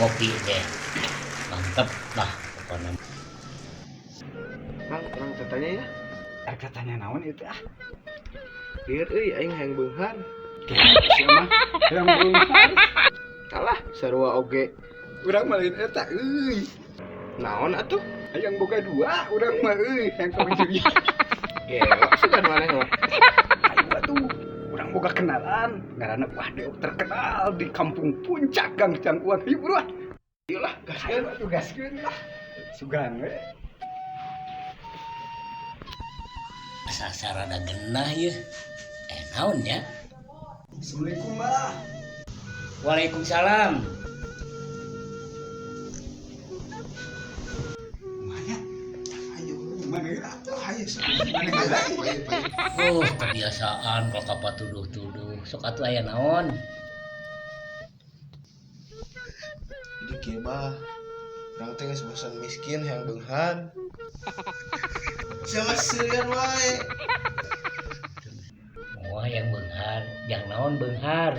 Ngopi deh. Mantep lah pokoknya. Mang, urang tanya ya. Arek tanya naon itu ah. Lieur euy aing hayang beunghar. Sia mah hayang beunghar. Alah, sarua oge. Urang mah lain eta euy. Naon atuh? Hayang boga dua urang mah euy, hayang kawin deui. Gelo sugan maneh mah. Ayo atuh, urang boga kenalan, ngaranna Wah Deok terkenal di kampung Puncak Gang Cangkuang. Hayu buruan. Ieu lah, gaskeun. Ayo atuh gaskeun lah. Sugan we. Asa rada genah yeuh. Naon ya? Assalamualaikum, Bah. Waalaikumsalam. Mana? Ayo, Mana atuh? ayo. Mana heula? Oh, kebiasaan kalau kapat tuduh-tuduh. Sok atuh aya naon? Jadi kieu bah. Urang teh geus bosan miskin hayang beunghar. Sia mah seureun wae. Wah, yang beunghar, jang naon beunghar?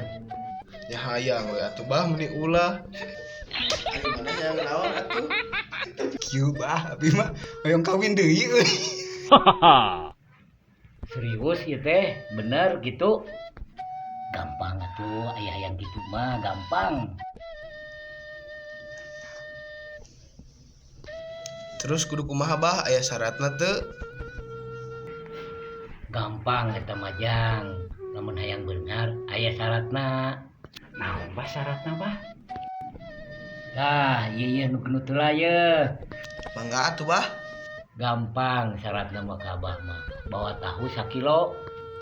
Ya hayang we atuh bah meuni ulah. Ayo maneh hayang naon atuh? Kieu bah, abi mah hayang kawin deui euy. Serius ieu teh, bener gitu? Gampang atuh, aya hayang gitu mah gampang. Terus kudu kumaha bah aya syaratna teu? Gampang eta mah jang. Lamun hayang beunghar aya syaratna. Naon bah syaratna bah? Tah, ieu ieu nu genut heula ye. Mangga atuh bah. Gampang syaratna mah ka abah mah. Bawa tahu sakilo.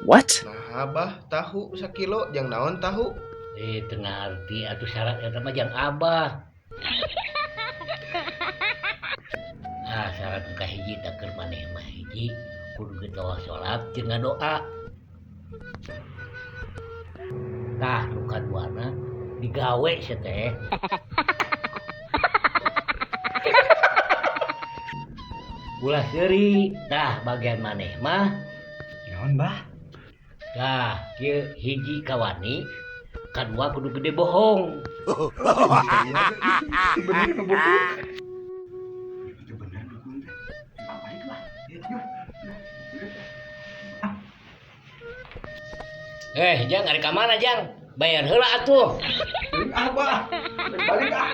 What? Nah bah tahu sakilo jang naon tahu? Teu ngarti atuh syarat eta mah jang abah. Ah, syarat nu kahiji tah keur maneh mah hiji kudu getol salat jeung ngadoa. Tah, nu kaduana digawe sia teh. Ulah seuri, tah bagian maneh mah Naon bah? tah kieu hiji kawani, kadua kudu gede bohong. Bener nu bohong. Itu bener dukun teh. Balik lah. Yuk. Jang ari ka mana jang? Bayar heula atuh. Balik ah, bah. Balik ah.